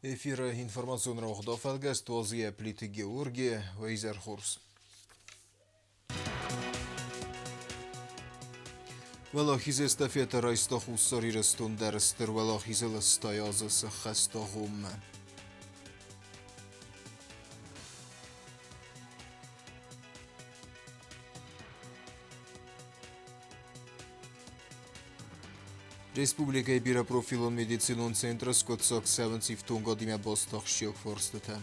Эфиры информацион рауагъд афӕлгӕст уадзгӕ Плиты Георги, уӕ изӕр хорз. Уӕлахизы эстафетӕ райста Хуссар Ирыстон дӕр Стыр Уӕлахизыл 80 азы сӕххӕст агъоммӕ. Республикӕйы бирӕпрофилон медицинон центры скъуыддзаг цӕуынц ифтонгадимӕ баст ахсджиаг фарстытӕ.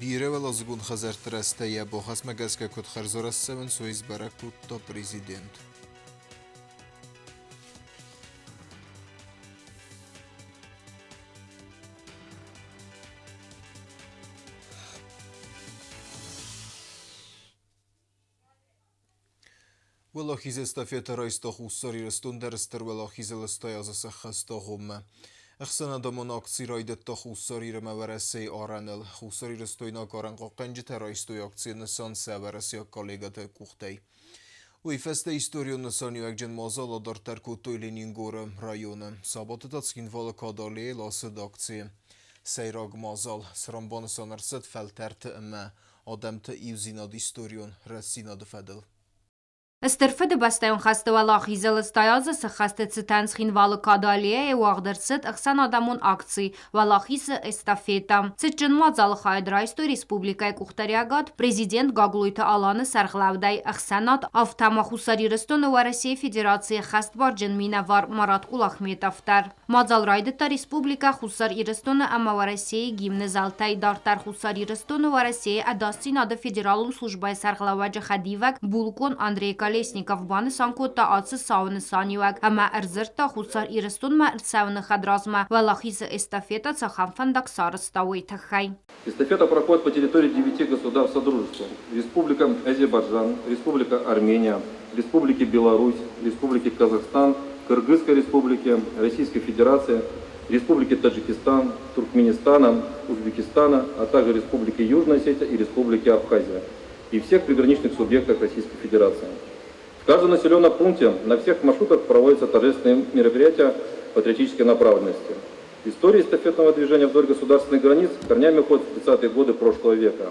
Бирӕуӕладзыгон хӕдзӕртты рӕзтӕ йӕ бахӕсмӕ гӕсгӕ куыд хӕрзарӕзт цӕуынц, уый сбӕрӕг кодта президент. Уӕлахизы эстафетӕ райста Хуссар Ирыстон дӕр Стыр Уӕлахизыл 80 азы сӕххӕст агъоммӕ. Ӕхсӕнадӕмон акци райдыдта Хуссар Ир ӕмӕ Уӕрӕсейы арӕныл. Хуссарирыстойнаг арӕнхъахъхъӕнджытӕ райстой акцийы нысан сӕ уӕрӕсейаг коллегӕты къухтӕй. Уый фӕстӕ историон нысаниуӕгджын мадзал адарддӕр кодтой Ленингоры районы. Сабаты та Цхинвалы Кады аллейыл ацыд акцийы сӕйраг мадзал, цыран банысан ӕрцыд фӕлтӕрты ӕмӕ адӕмты иудзинад историон рӕстдзинады фӕдыл. Стыр Фыдыбӕстӕйон хӕсты уӕлахизыл 80 азы сӕххӕсты цытӕн Цхинвалы Кады аллейӕйы уагъд ӕрцыд ӕхсӕнадӕмон акци Уӕлахизы эстафетӕ. Цытджын мадзалы хайад райстой республикӕйы къухдариӕгад президент Гаглойты Аланы сӕргълӕудӕй ӕхсӕнад, афтӕ ма Хуссар Ирыстоны Уӕрӕсейы Федерацийы хӕстбарджын минӕвар Марат Кулахметов дӕр. Мадзал райдыдта Республикӕ Хуссар Ирыстоны ӕмӕ Уӕрӕсейы гимны залтӕй дарддӕр Хуссар Ирыстоны Уӕрӕсейы ӕдасдзинады федералон службӕйы сӕргълӕууӕджы хӕдивӕг булкъон Андрей Колесников банысан кодта ацы цауы нысаниуӕг ӕмӕ ӕрдзырдта Хуссар Ирыстонмӕ ӕрцӕуыны хӕдразмӕ Уӕлахизы эстафетӕ цахӕм фӕндаг сарӕзта, уый тыххӕй. Эстафета проходит по территории девяти государств Содружества. Республика Азербайджан, Республика Армения, Республики Беларусь, Республики Казахстан, Кыргызской Республики, Российской Федерации, Республики Таджикистан, Туркменистана, Узбекистана, а также Республики Южная Осетия и Республики Абхазия и всех приграничных субъектах Российской Федерации. В каждом населенном пункте на всех маршрутах проводятся торжественные мероприятия патриотической направленности. История эстафетного движения вдоль государственных границ корнями уходит в 30-е годы прошлого века.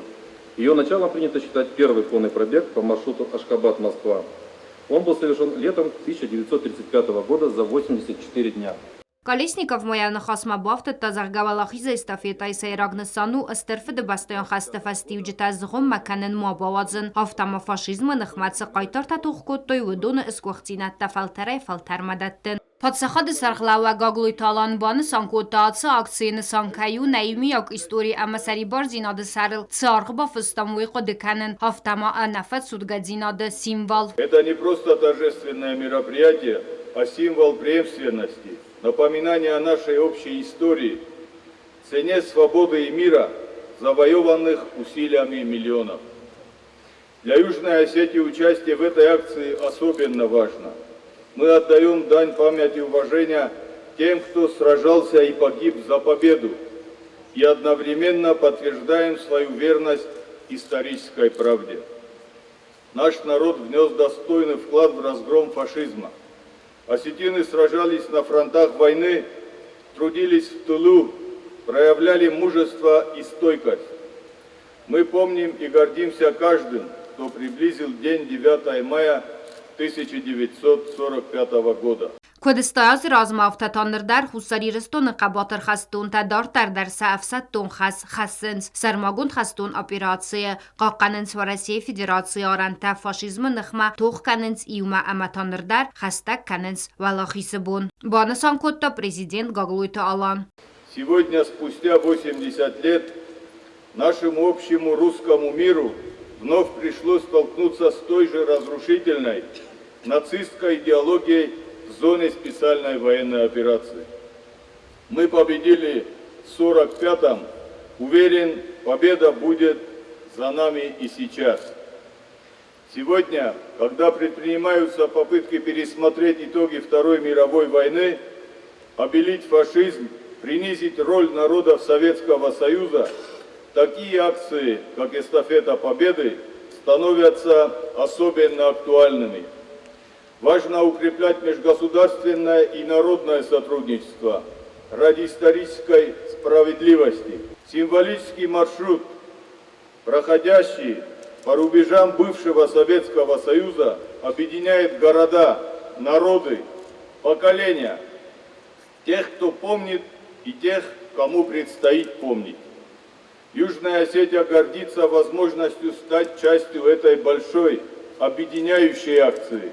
Ее началом принято считать первый конный пробег по маршруту Ашхабад-Москва. Он был совершен летом 1935 года за 84 дня. Колесников ма йӕ ныхасмӕ бафтыдта, зӕгъгӕ, Уӕлахизы эстафетӕйы сӕйраг нысан у Стыр Фыдыбӕстӕйон хӕсты фӕстиуджытӕ зыгъуыммӕ кӕнын ма бауадзын, афтӕ ма фашизмы ныхмӕ цы хъайтартӕ тох кодтой, уыдоны сгуыхтдзинӕдтӕ фӕлтӕрӕй-фӕлтӕрмӕ дӕттын. Паддзахады сӕргълӕууӕг Гаглойты Алан банысан кодта, ацы акцийы нысан кӕй у нӕ иумиаг истори ӕмӕ сӕрибардзинады сӕрыл цы аргъ бафыстам, уый хъуыды кӕнын, афтӕ ма ӕнӕфӕцудгӕдзинады символ. Это не просто торжественное мероприятие, а символ преемственности, напоминание о нашей общей истории, цене свободы и мира, завоеванных усилиями миллионов. Для Южной Осетии участие в этой акции особенно важно. Мы отдаем дань памяти и уважения тем, кто сражался и погиб за победу, и одновременно подтверждаем свою верность исторической правде. Наш народ внес достойный вклад в разгром фашизма. Осетины сражались на фронтах войны, трудились в тылу, проявляли мужество и стойкость. Мы помним и гордимся каждым, кто приблизил день 9 мая 1945 года. Куыд 80 азы размӕ, афтӕ та ныр дӕр Хуссар Ирыстоны хъӕбатыр хӕстонтӕ дарддӕр дӕр сӕ ӕфсӕддон хӕс хӕссынц сӕрмагонд хӕстон операцийы, хъахъхъӕнынц Уӕрӕсейы Федерацийы арӕнтӕ фашизмы ныхмӕ, тох кӕнынц иумӕ ӕмӕ та ныр дӕр хӕстӕг кӕнынц Уӕлахизы бон, банысан кодта президент Гаглойты Алан. Сегодня, спустя 80 лет, нашему общему русскому миру вновь пришлось столкнуться с той же разрушительной нацистской идеологией в зоне специальной военной операции. Мы победили в 45-м. Уверен, победа будет за нами и сейчас. Сегодня, когда предпринимаются попытки пересмотреть итоги Второй мировой войны, обелить фашизм, принизить роль народов Советского Союза, такие акции, как эстафета Победы, становятся особенно актуальными. Важно укреплять межгосударственное и народное сотрудничество ради исторической справедливости. Символический маршрут, проходящий по рубежам бывшего Советского Союза, объединяет города, народы, поколения, тех, кто помнит, и тех, кому предстоит помнить. Южная Осетия гордится возможностью стать частью этой большой объединяющей акции.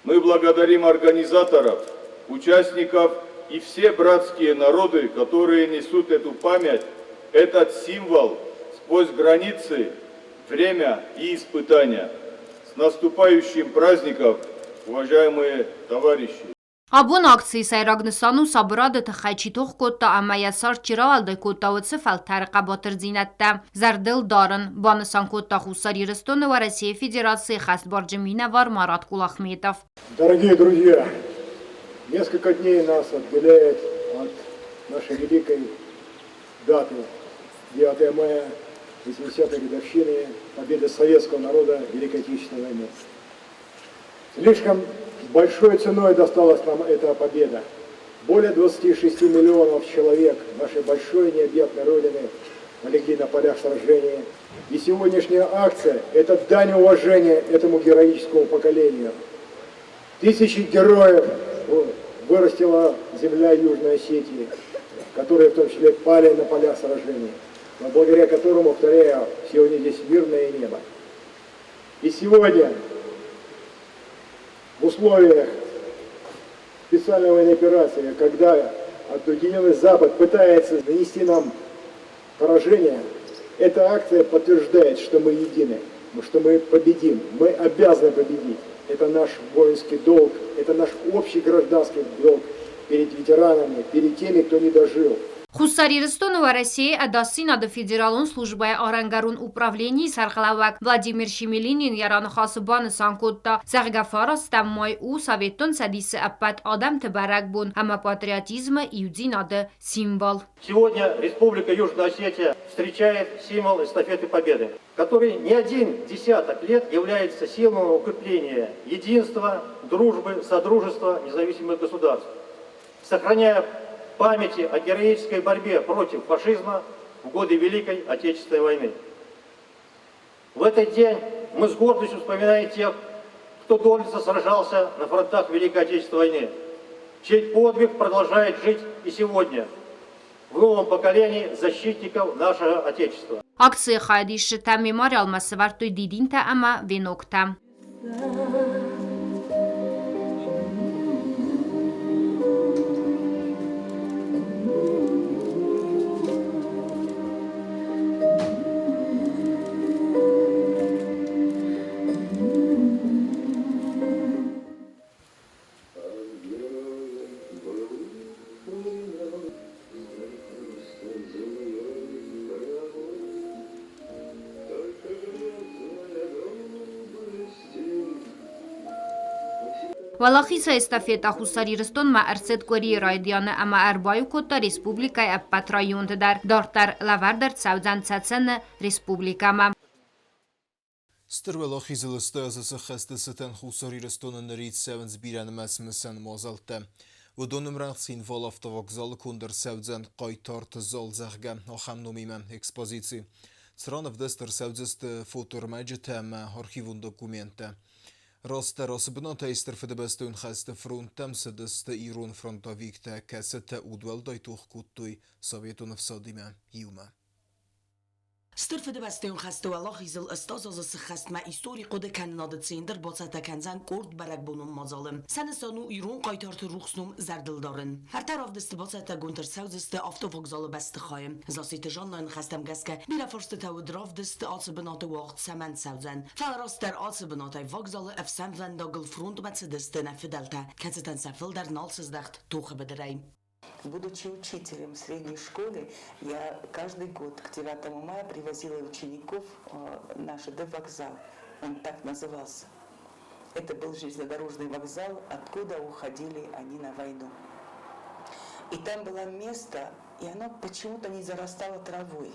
Мы благодарим организаторов, участников и все братские народы, которые несут эту память, этот символ сквозь границы, время и испытания. С наступающим праздником, уважаемые товарищи! Абон акцийы сӕйраг нысан у сабырады тыххӕй чи тох кодта ӕмӕ йӕ цард чи рауӕлдай кодта, уыцы фӕлтӕры хъӕбатырдзинӕдтӕ зӕрдыл дарын, банысан кодта Хуссар Ирыстоны Уӕрӕсейы Федерацийы хӕстбарджын минӕвар Марат Кулахметов. Дорогие друзья, несколько дней нас отделяет от нашей великой даты 9 мая 80-й годовщины победы советского народа в Великой Отечественной войне. Слишком большой ценой досталась нам эта победа. Более 26 миллионов человек нашей большой необъятной Родины полегли на полях сражений. И сегодняшняя акция – это дань уважения этому героическому поколению. Тысячи героев вырастила земля Южной Осетии, которые в том числе пали на полях сражений, но благодаря которому, повторяю, сегодня здесь мирное небо. И сегодня в условиях специальной военной операции, когда объединенный Запад пытается нанести нам поражение, эта акция подтверждает, что мы едины, что мы победим, мы обязаны победить. Это наш воинский долг, это наш общий гражданский долг перед ветеранами, перед теми, кто не дожил. Хуссар Ирыстоны Уӕрӕсейы Ӕдасдзинады федералон службӕйы арӕнгӕрон управленийы сӕргълӕууӕг Владимир Шемелинин йӕ раныхасы банысан кодта, зӕгъгӕ, фарастӕм май у Советон Цӕдисы ӕппӕт адӕмты бӕрӕгбон ӕмӕ патриотизмы иудзинады символ. Сегодня Республика Южная Осетия встречает символ эстафеты Победы, который не один десяток лет является символом укрепления единства, дружбы, содружества независимых государств, сохраняя памяти о героической борьбе против фашизма в годы Великой Отечественной войны. В этот день мы с гордостью вспоминаем тех, кто доблестно сражался на фронтах Великой Отечественной войны, чей подвиг продолжает жить и сегодня, в новом поколении защитников нашего Отечества. Акцийы хайадисджытӕ мемориалмӕ сӕвӕрдтой дидинтӕ ӕмӕ веноктӕ. Уӕлахизы эстафетӕ Хуссар Ирыстонмӕ ӕрцыд къуырийы райдианы ӕмӕ ӕрбаиу кодта республикӕйы ӕппӕт районты дӕр. Дарддӕр лӕвӕрд ӕрцӕудзӕн Цӕцӕны республикӕмӕ. Стыр Уӕлахизыл сты азы сыххӕсты цытӕн Хуссар Ирыстоны нырид цӕуынц бирӕнымӕц мысӕн мадзӕлттӕ. Уыдон ӕмрӕнхъ Цхинвалы автовокзалы конд ӕрцӕудзӕн Хъайтарты зал, зӕгъгӕ, ахӕм номимӕ экспозици, цыран ӕвдыст ӕрцӕудзысты фотоӕрмӕджытӕ ӕмӕ архивон документтӕ. Растдӕр ацы бынатӕй Стыр Фыдыбӕстӕйон хӕсты фронттӕм цыдысты ирон фронтовиктӕ, кӕцытӕ удуӕлдай тох кодтой Советон ӕфсадимӕ иумӕ. Стыр Фыдыбӕстӕйон хӕсты уӕлахизыл ӕстаз азы сыххӕстмӕ истори хъуыдыкӕнынады центр бацӕттӕ кӕндзӕн къорд бӕрӕгбонон мадзалы. Сӕ нысан у ирон хъайтарты рухс ном зӕрдыл дарын. Ӕртӕ равдысты бацӕттӕгонд ӕрцӕудзысты автовокзалы бӕстыхайы. Зассеты Жаннайы ныхӕстӕм гӕсгӕ, бирӕ фарстытӕ уыд равдысты ацы бынаты уагъд цӕмӕн цӕудзӕн. Фӕлӕ растдӕр ацы бынатӕй вокзалы ӕфсӕнвӕндагыл фронтмӕ цыдысты нӕ фыдӕлтӕ, кӕцытӕн сӕ фылдӕр нал сыздӕхт тохы быдырӕй. Будучи учителем в средней школе, я каждый год к 9 мая привозила учеников на ЖД вокзал. Он так назывался. Это был железнодорожный вокзал, откуда уходили они на войну. И там было место, и оно почему-то не зарастало травой.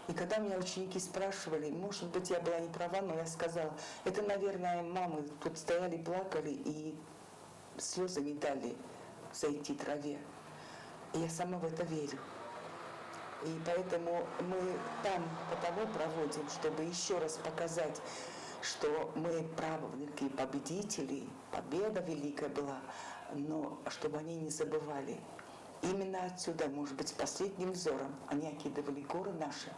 И когда меня ученики спрашивали, может быть, я была не права, но я сказала, это, наверное, мамы тут стояли, плакали, и слезы не дали зайти траве. И я сама в это верю. И поэтому мы там потому проводим, чтобы еще раз показать, что мы правнуки победителей, победа великая была, но чтобы они не забывали. Именно отсюда, может быть, последним взором они окидывали горы наши,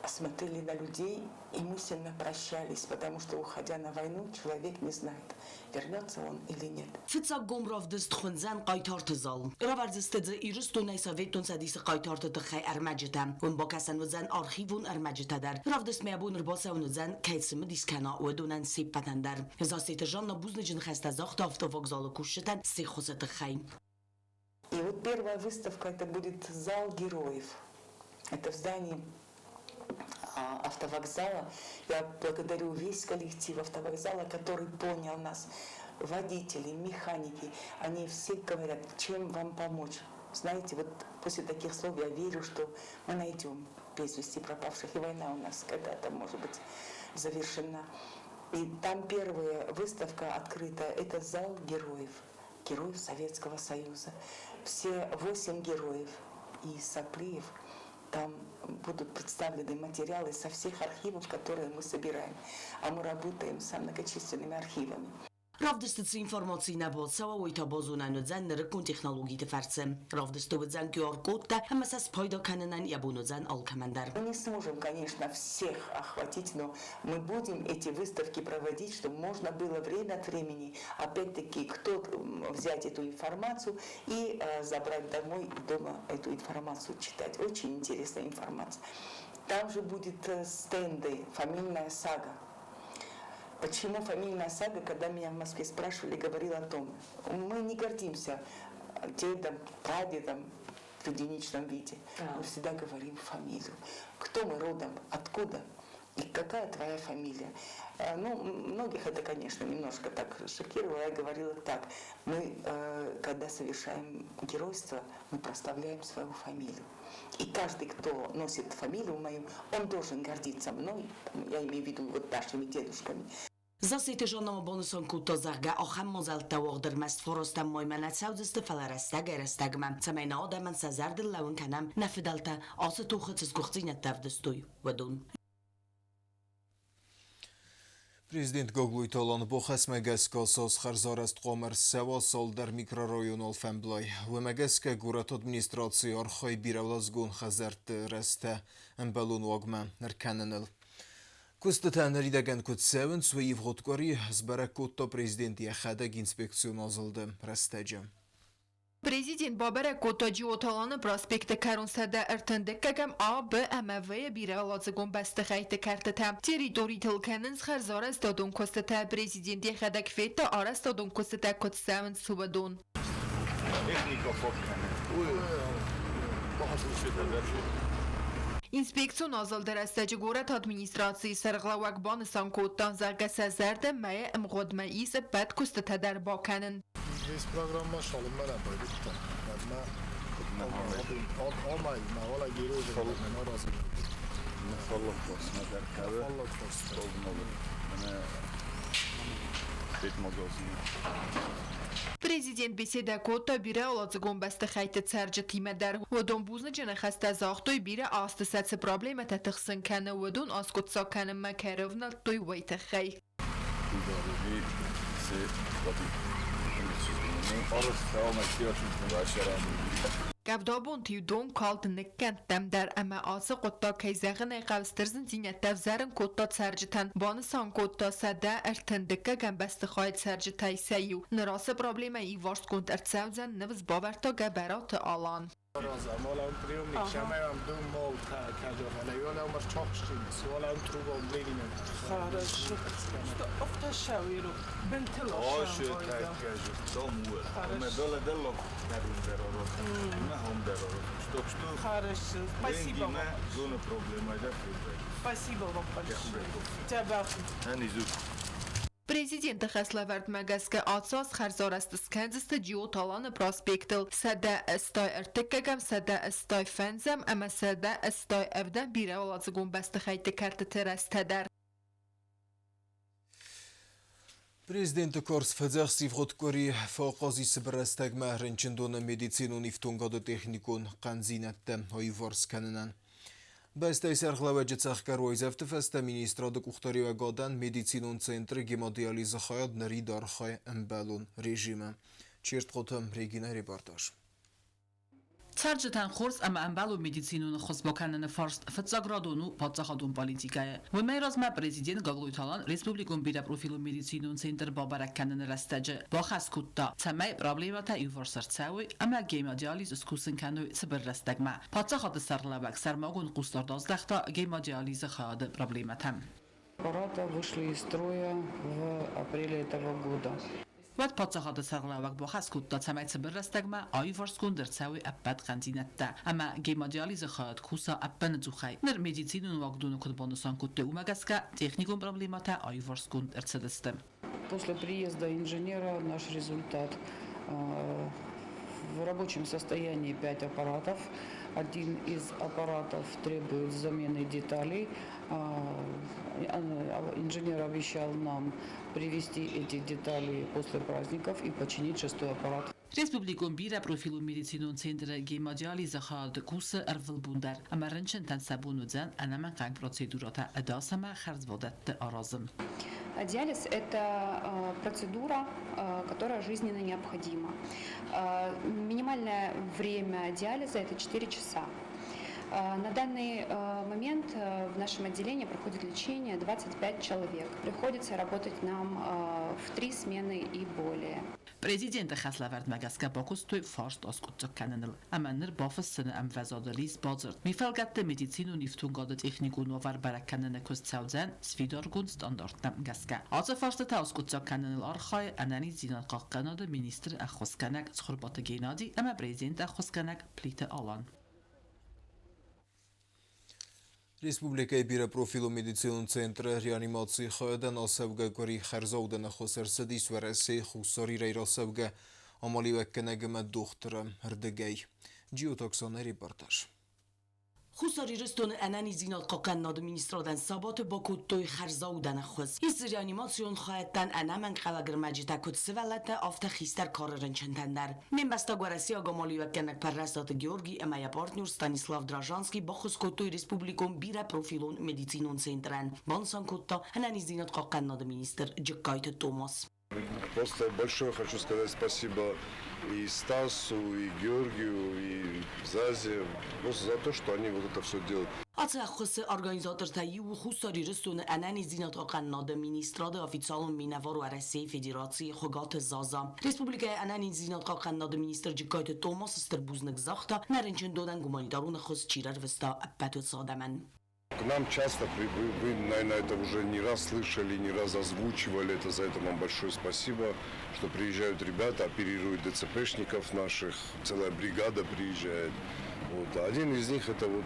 смотрели на людей и мысленно прощались, потому что, уходя на войну, человек не знает, вернется он или нет. Фыццаг гом равдыст хуындзӕн Хъайтарты зал. Равӕрдзысты дзы Ирыстонӕй Советон Цӕдисы хъайтарты тыххӕй ӕрмӕджытӕ. Уым бакӕсӕн уыдзӕн архивон ӕрмӕджытӕ дӕр. Равдыстмӕ абон ӕрбацӕуын уыдзӕн, кӕй цымыдис кӕна, уыдонӕн се ппӕтӕн дӕр. Зассеты Жанна бузныджы ныхӕстӕ загъта автовокзалы кусджытӕн се ххуысы тыххӕй. И вот первая выставка это будет зал героев. Это в здании автовокзала. Я благодарю весь коллектив автовокзала, который понял нас. Водители, механики, они все говорят, чем вам помочь. Знаете, вот после таких слов я верю, что мы найдем без вести пропавших, и война у нас когда-то, может быть, завершена. И там первая выставка открыта, это зал героев, героев Советского Союза. Все 8 героев и Саплиев, там будут представлены материалы со всех архивов, которые мы собираем. А мы работаем с многочисленными архивами. Равдысты цы информаци нӕ бацӕуа, уый та базонӕн уыдзӕн нырыккон технологиты фӕрцы. Равдысты уыдзӕн QR-кодтӕ ӕмӕ сӕ спайда кӕнынӕн йӕ бон уыдзӕн алкӕмӕн дӕр. Мы не сможем, конечно, всех охватить, но мы будем эти выставки проводить, чтобы можно было время от времени, опять-таки, кто взять эту информацию и забрать домой, и дома эту информацию читать. Очень интересная информация. Там же будет стенды «Фамильная сага». Почему фамильная сага, когда меня в Москве спрашивали, говорила о том, мы не гордимся дедом, прадедом в единичном виде. Мы всегда говорим фамилию. Кто мы родом, откуда и какая твоя фамилия. Ну, многих это, конечно, немножко так шокировало. Я говорила так, мы, когда совершаем геройство, мы прославляем свою фамилию. И каждый, кто носит фамилию мою, он должен гордиться мной, я имею в виду вот нашими дедушками. Зассеты Жанна ма банысан кодта, зӕгъгӕ, ахӕм мадзӕлттӕ уагъд ӕрмӕст фарастӕм маймӕ нӕ цӕудзысты, фӕлӕ рӕстӕгӕй-рӕстӕгмӕ, цӕмӕй нӕ адӕмӕн сӕ зӕрдыл лӕууын кӕнӕм, нӕ фыдӕлтӕ ацы тохы цы сгуыхтдзинӕдтӕ ӕвдыстой, уыдон. Президент Гаглойты Аланы бахӕсмӕ гӕсгӕ ацы хӕрзарӕзт хъуамӕ ӕрцӕуа цалдӕр микрорайоны алфӕмблай. Уымӕ гӕсгӕ горӕты администрацийы архайы бирӕуӕладзыгон хӕдзӕртты рӕзтӕ ӕмбӕлон уагмӕ ӕркӕныныл. Куыстытӕ ныридӕгӕн куыд цӕуынц, уый ивгъуыд къуыри сбӕрӕг кодта президент йӕхӕдӕг инспекцион азылды рӕстӕджы. Президент бабӕрӕг кодта Джиоты Аланы проспекты кӕрон 132-ӕм А, Б ӕмӕ В-йы бирӕуӕладзыгон бӕстыхӕйтты кӕртытӕ. Территоритыл кӕнынц хӕрзарӕзтадон куыстытӕ. Президент йӕхӕдӕг федта, арӕзтадон куыстытӕ куыд цӕуынц, уыдон. Инспекцион азылды рӕстӕджы горӕты администрацийы сӕргълӕууӕг банысан кодта, зӕгъгӕ сӕ зӕрдӕ мӕйы ӕмгъуыдмӕ ис ӕппӕт куыстытӕ дӕр бакӕнын. Президент беседӕ кодта бирӕуӕладзыгон бӕстыхӕйтты цӕрджытимӕ дӕр. Уыдон бузныджы ныхӕстӕ загътой, бирӕ азты сӕ цы проблемӕтӕ тыхсын кӕны, уыдон аскъуыддзаг кӕнынмӕ кӕй рывнӕлдтой, уый тыххӕй. Къӕвдабонты-иу дон калд ныккӕндтӕм дӕр ӕмӕ ацы хъуыддаг, кӕй зӕгъын ӕй хъӕуы, стыр зындзинӕдтӕ ӕвзӕрын кодта цӕрджытӕн, банысан кодта 132-ӕм бӕстыхайы цӕрджытӕй сӕ иу. Ныр ацы проблемӕ иуварсгонд ӕрцӕудзӕн, ныфс бавӕрдта Гӕбӕраты Алан. Президенты хӕслӕвӕрдмӕ гӕсгӕ ацы аз хӕрзарӕзт скӕндзысты Джиоты Аланы проспектыл 183-ӕм, 185-ӕм ӕмӕ 187-ӕм бирӕуӕладзыгон бӕстыхӕйтты кӕртыты рӕзтӕ дӕр. Президенты карз фӕдзӕхст ивгъуыд къуыри фӕахъаз цыбыр рӕстӕгмӕ рынчындоны медицинон ифтонгады техникон хъӕндзинӕдтӕ аиуварс кӕнынӕн. Бӕстӕйы сӕргълӕууӕджы цӕхгӕр уайдзӕфты фӕстӕ министрады къухдариуӕгадӕн медицинон центры гемодиализы хайад нырид архайы ӕмбӕлон режимы. Чертхъоты Регинӕ репортаж. Цӕрджытӕн хорз ӕмӕ ӕмбӕлон медицинон ӕххуыс бакӕныны фарст фыццаградон у паддзахадон политикӕйы. Уымӕй размӕ президент Гаглойты Алан республикон бирӕпрофилон медицинон центр бабӕрӕг кӕныны рӕстӕджы бахӕс кодта, цӕмӕй проблемӕтӕ иуварс ӕрцӕуой ӕмӕ гемодиализ скусын кӕной цыбыр рӕстӕгмӕ. Паддзахады сӕргълӕууӕг сӕрмагонд хъусдард аздӕхта гемодиализы хайады проблемӕтӕм. Аппараты вышли из строя в апреле этого года. Уӕд паддзахады сӕргълӕууӕг бахӕс кодта, цӕмӕй цыбыр рӕстӕгмӕ аиварсгонд ӕрцӕуой ӕппӕт хъӕндзинӕдтӕ ӕмӕ гемодиализы хайад куса ӕппынӕдзухӕй. Ныр медицинон уагдоны куыд банысан кодтой, уымӕ гӕсгӕ техникон проблемӕтӕ аиварсгонд ӕрцыдысты. После приезда инженера наш результат в рабочем состоянии 5 аппаратов. Один из аппаратов требует замены деталей. Инженер обещал нам привезти эти детали после праздников и починить шестой аппарат. Республикон бирӕпрофилон медицинон центры гемодиализы хайад кусы ӕрвылбон дӕр ӕмӕ рынчынтӕн сӕ бон уыдзӕн ӕнӕмӕнгхъӕуӕг процедурӕтӕ ӕдас ӕмӕ хӕрзвадӕтты аразын. Диализ – это процедура, которая жизненно необходима. Минимальное время диализа – это 4 часа. На данный момент в нашем отделении проходит лечение 25 человек. Приходится работать нам в три смены и более. Президенты хӕслӕвӕрдмӕ гӕсгӕ бакуыстой фарст аскъуыддзаг кӕныныл ӕмӕ ныр бафыссыны ӕмвӕзады ис бадзырд. Уый фӕлгӕтты медицинон ифтонгады техникон уавӕр бӕрӕг кӕныны куыст цӕудзӕн сфидаргонд стандарттӕм гӕсгӕ. Ацы фарстытӕ аскъуыддзаг кӕныныл архайы ӕнӕниздзинад хъахъхъӕнады министры ӕххуысгӕнӕг Цхуырбаты Геннади ӕмӕ президенты ӕххуысгӕнӕг Плиты Алан. Республикӕйы бирӕпрофилон медицинон центры реанимацийы хайадӕн ацӕугӕ къуыри хӕрзаудӕн ӕххуыс ӕрцыдис Уӕрӕсейы Хуссар Ирӕй рацӕугӕ амалиуӕггӕнӕг ӕмӕ дохтыры рдыгӕй. Джиоты Оксанӕ репортаж. Хуссар Ирыстоны ӕнӕниздзинад хъахъхъӕнынады министрадӕн сабаты бакодтой хӕрзаудӕн ӕххуыс. Ис дзы реанимацион хайӕдтӕн ӕнӕмӕнгхъӕуӕг ӕрмӕджытӕ куыд сывӕллӕттӕ, афтӕ хистӕр кары рынчынтӕн дӕр. Не мбӕстаг уӕрӕсейаг амалиуӕггӕнӕг Пӕррӕстаты Георгий ӕмӕ йӕ партнер Станислав Дражанский баххуыс кодтой республикон бирӕпрофилон медицинон центрӕн, банысан кодта ӕнӕниздзинад хъахъхъӕнынады министр Джыккайты Томас. Просто большое хочу сказать спасибо и Стасу, и Георгию, и Зазе, просто за то, что они вот это все делают. Ацы ӕххуысы организатортӕй иу у Хуссар Ирыстоны ӕнӕниздзинад хъахъхъӕнынады министрады официалон минӕвар Уӕрӕсейы Федерацийы Хуыгаты Заза. Республикӕйы ӕнӕниздзинад хъахъхъӕнынады министр Джыккайты Томас стыр бузныг загъта, нӕ рынчындонӕн гуманитарон ӕххуыс чи рарвыста, ӕппӕт уыцы адӕмӕн. К нам часто, вы, наверное, это уже не раз слышали, не раз озвучивали это, за это вам большое спасибо, что приезжают ребята, оперируют ДЦПшников наших, целая бригада приезжает. Вот. Один из них это вот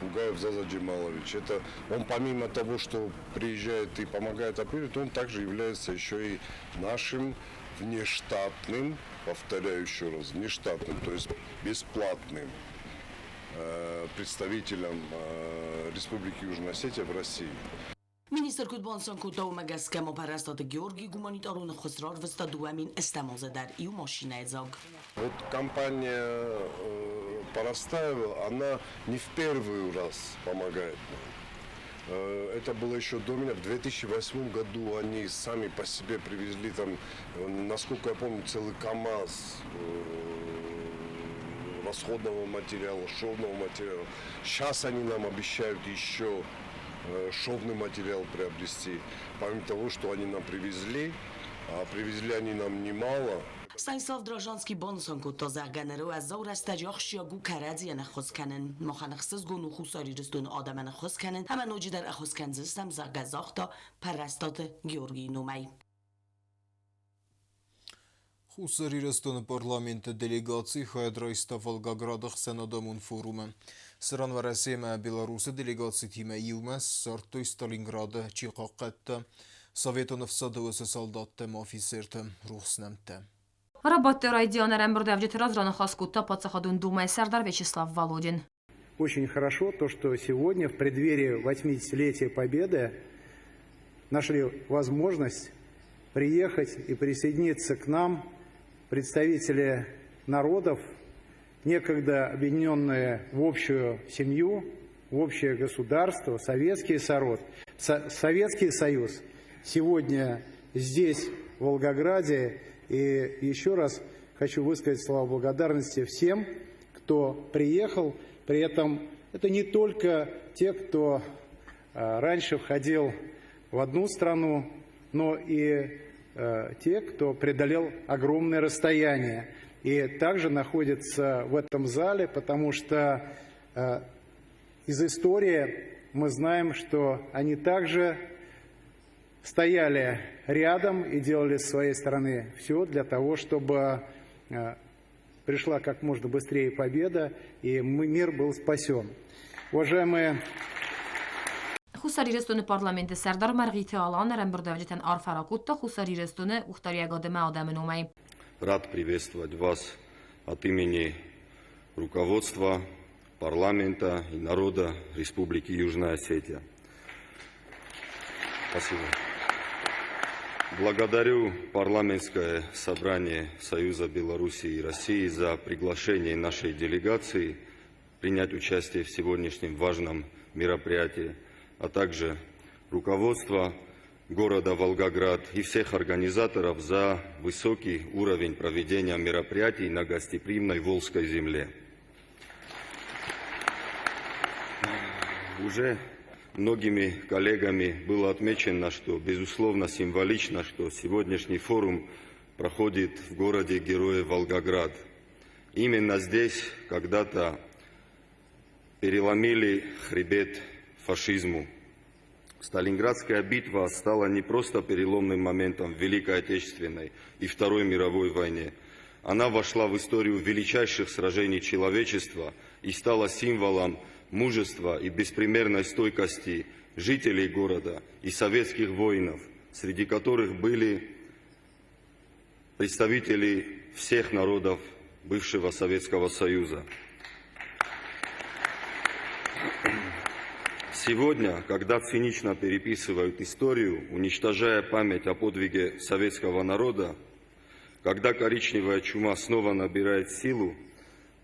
Хугаев Заза Джемалович. Это он помимо того, что приезжает и помогает оперировать, он также является еще и нашим внештатным, повторяю еще раз, внештатным, то есть бесплатным представителем Республики Южная Осетия в России. Министр куыд банысан кодта, уымӕ гӕсгӕ ма Пӕррӕстаты Георгий гуманитарон ӕххуыс рарвыста 2008 азы дӕр иу машинӕйы дзаг. Вот компания Парастаева, она не в первый раз помогает нам. Это было еще до меня. В 2008 году они сами по себе привезли там, насколько я помню, целый КАМАЗ расходного материала, шовного материала. Сейчас они нам обещают еще шовный материал приобрести. Помимо того, что они нам привезли, а привезли они нам немало. Станислав Дражанский банысан кодта, зӕгъгӕ, ныры уӕззау рӕстӕджы ахсджиаг у кӕрӕдзийӕн ӕххуыс кӕнын. Махӕн ӕхсызгон у Хуссар Ирыстоны адӕмӕн ӕххуыс кӕнын ӕмӕ ноджыдӕр ӕххуыс кӕндзыстӕм, зӕгъгӕ, загъта Пӕррӕстаты Георгийы номӕй. Хуссар Ирыстоны парламенты делегаци хайад райста Волгограды ӕхсӕнадӕмон форумы. Цыран Уӕрӕсе ӕмӕ Беларусы делегацитимӕ иумӕ ссардтой Сталинграды чи хъахъхъӕдта, Советон ӕфсады уыцы салдаттӕ ӕмӕ афицерты рухс нӕмттӕ. Рабадты райдиан ӕрӕмбырдуӕвджыты раз раныхас кодта Паддзахадон Думӕйы сӕрдар Вячеслав Володин. Очень хорошо то, что сегодня в преддверии 80-летия Победы нашли возможность приехать и присоединиться к нам представители народов, некогда объединенные в общую семью, в общее государство, Советский, Сород, Советский Союз, сегодня здесь, в Волгограде. И еще раз хочу высказать слова благодарности всем, кто приехал. При этом это не только те, кто раньше входил в одну страну, но и те, кто преодолел огромное расстояние и также находится в этом зале, потому что из истории мы знаем, что они также стояли рядом и делали с своей стороны все для того, чтобы пришла как можно быстрее победа и мир был спасен. Уважаемые Хуссар Ирыстоны Парламенты Сӕрдар Мӕргъиты Алан ӕрӕмбырдуӕвджытӕн арфӕ ракодта Хуссар Ирыстоны къухдариуӕгады ӕмӕ адӕмы номӕй. Рад приветствовать вас от имени руководства парламента и народа Республики Южная Осетия. Спасибо. Благодарю парламентское собрание Союза Беларуси и России за приглашение нашей делегации принять участие в сегодняшнем важном мероприятии, а также руководство города Волгоград и всех организаторов за высокий уровень проведения мероприятий на гостеприимной Волжской земле. Уже многими коллегами было отмечено, что, безусловно, символично, что сегодняшний форум проходит в городе Героев Волгоград. Именно здесь когда-то переломили хребет фашизму. Сталинградская битва стала не просто переломным моментом в Великой Отечественной и Второй мировой войне. Она вошла в историю величайших сражений человечества и стала символом мужества и беспримерной стойкости жителей города и советских воинов, среди которых были представители всех народов бывшего Советского Союза. Сегодня, когда цинично переписывают историю, уничтожая память о подвиге советского народа, когда коричневая чума снова набирает силу,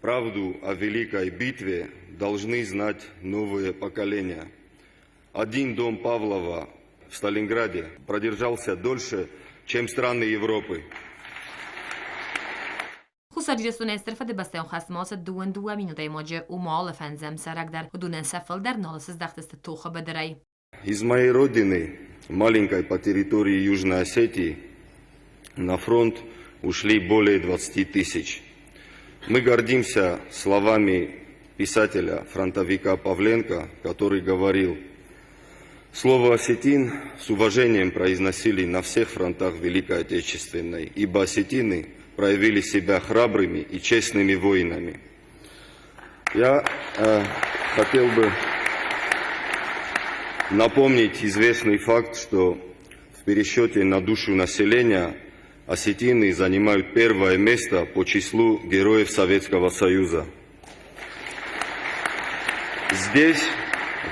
правду о Великой битве должны знать новые поколения. Один дом Павлова в Сталинграде продержался дольше, чем страны Европы. Хуссар Ирыстонӕй Стыр Фыдыбӕстӕйон хӕстмӕ ацыд дыууын дыууӕ мин адӕймаджы, уымӕ алы фӕндзӕм цӕрӕг дӕр. Уыдонӕн сӕ фылдӕр нал сыздӕхтысты тохы быдырӕй. Из моей родины, маленькой по территории Южной Осетии, на фронт ушли более 20 тысяч. Мы гордимся словами писателя-фронтовика Павленко, который говорил, Слово «осетин» с уважением произносили на всех фронтах Великой Отечественной, ибо осетины проявили себя храбрыми и честными воинами. Я хотел бы напомнить известный факт, что в пересчете на душу населения осетины занимают первое место по числу героев Советского Союза. Здесь,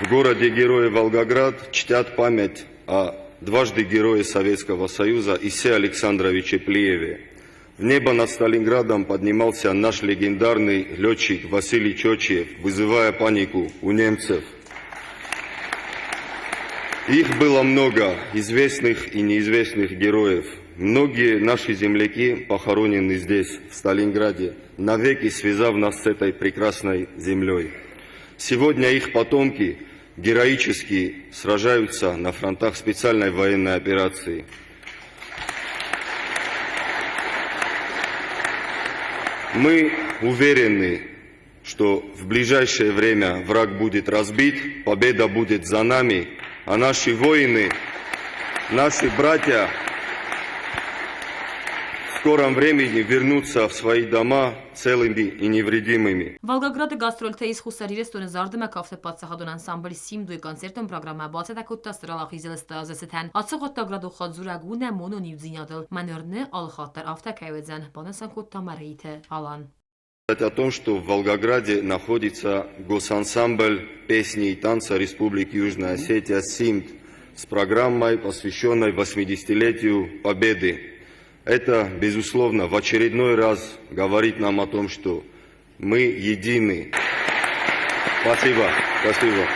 в городе-герое Волгоград, чтят память о дважды герое Советского Союза Исе Александровиче Плиеве. В небо над Сталинградом поднимался наш легендарный летчик Василий Чочиев, вызывая панику у немцев. Их было много, известных и неизвестных героев. Многие наши земляки похоронены здесь, в Сталинграде, навеки связав нас с этой прекрасной землей. Сегодня их потомки героически сражаются на фронтах специальной военной операции. Мы уверены, что в ближайшее время враг будет разбит, победа будет за нами, а наши воины, наши братья скором времени вернуться в свои дома целыми и невредимыми. Волгограды гастрольтӕ ис Хуссар Ирыстоны зарды ӕмӕ кафты паддзахадон ансамбль Симд-ы концертон программӕ бацӕттӕ кодта Стыр Уӕлахизы азы цытӕн. Ацы хъуыддаг радон дзурӕг у нӕ монон иудзинадыл. Мӕн уырны, алыхатт дӕр афтӕ кӕй уыдзӕн, банысан кодта Мӕргъиты Алан. О том, что в Волгограде находится госансамбль песни и танца Республики Южная Осетия «Симд» с программой, посвященной 80-летию Победы. Это, безусловно, в очередной раз говорит нам о том, что мы едины. Спасибо, спасибо.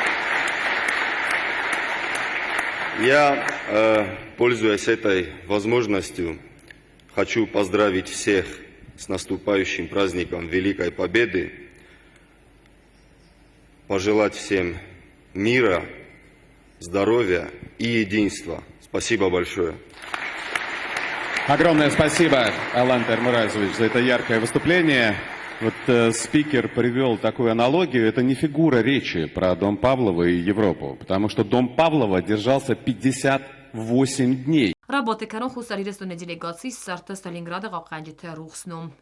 Я, пользуясь этой возможностью, хочу поздравить всех с наступающим праздником Великой Победы, пожелать всем мира, здоровья и единства. Спасибо большое. Огромное спасибо, Алан Таймуразович, за это яркое выступление. Вот спикер привел такую аналогию. Это не фигура речи про Дом Павлова и Европу, потому что Дом Павлова держался 58 дней. Рабадты кӕрон Хуссар Ирыстоны делегаци ссардта Сталинграды хъахъхъӕнджыты рухс ном.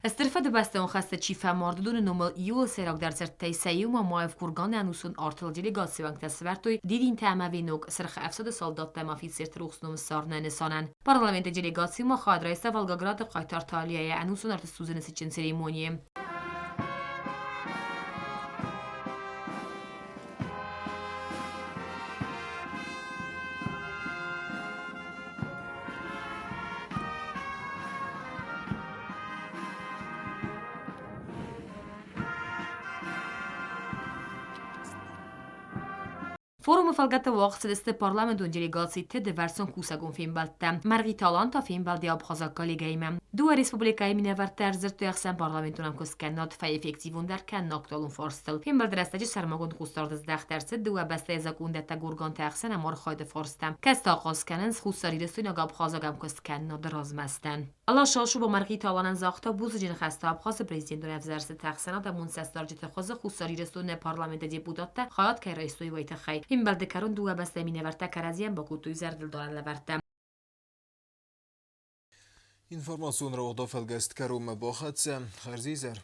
Стыр Фыдыбӕстӕйон хӕсты чи фӕмард, уыдоны номыл иууыл сӕйрагдӕр дзырдтӕй сӕ иу Мамаев Курганы ӕнусон артыл делегацийы уӕнгтӕ сӕвӕрдтой дидинтӕ ӕмӕ венок Сырх ӕфсады салдаттӕ ӕмӕ офицерты рухс ном ссарыны нысанӕн. Парламенты делегацимӕ хайад райста Волгограды хъайтарты аллейӕйы ӕнусон арты ссудзыны цытджын церемонийы. Форумы фӕлгӕты уагъд цыдысты парламентон делегациты дывӕрсон кусӕгон фембӕлдтӕ. Мӕргъиты Алан та фембӕлди абхазаг коллегӕимӕ. Дыууӕ республикӕйы минӕвӕрттӕ ӕрдзырдтой ӕхсӕнпарламентон ӕмкуысткӕнынад фӕэффективондӕр кӕныны актуалон фарстыл. Фембӕлды рӕстӕджы сӕрмагонд хъусдард здӕхт ӕрцыд дыууӕ бӕстӕйы закъондӕттӕг органты ӕхсӕн ӕмархайды фарстӕм, кӕцытӕ ахъаз кӕнынц хуссарирыстойнаг-абхазаг ӕмкуысткӕнынады размӕцыдӕн. Алаша Ашуба Мӕргъиты Аланӕн загъта бузныджы ныхӕстӕ Абхазы президентон ӕвзӕрстыты ӕхсӕнадӕмон цӕстдарджыты хуызы Хуссар Ирыстоны парламенты депутаттӕ хайад кӕй райстой, уый тыххӕй. Фембӕлды кӕрон дыууӕ бӕстӕйы минӕвӕрттӕ кӕрӕдзийӕн бакодтой зӕрдылдарӕн лӕвӕрттӕ. Информацион рауагъда фӕлгӕст кӕронмӕ бахӕццӕ. Хӕрзизӕр.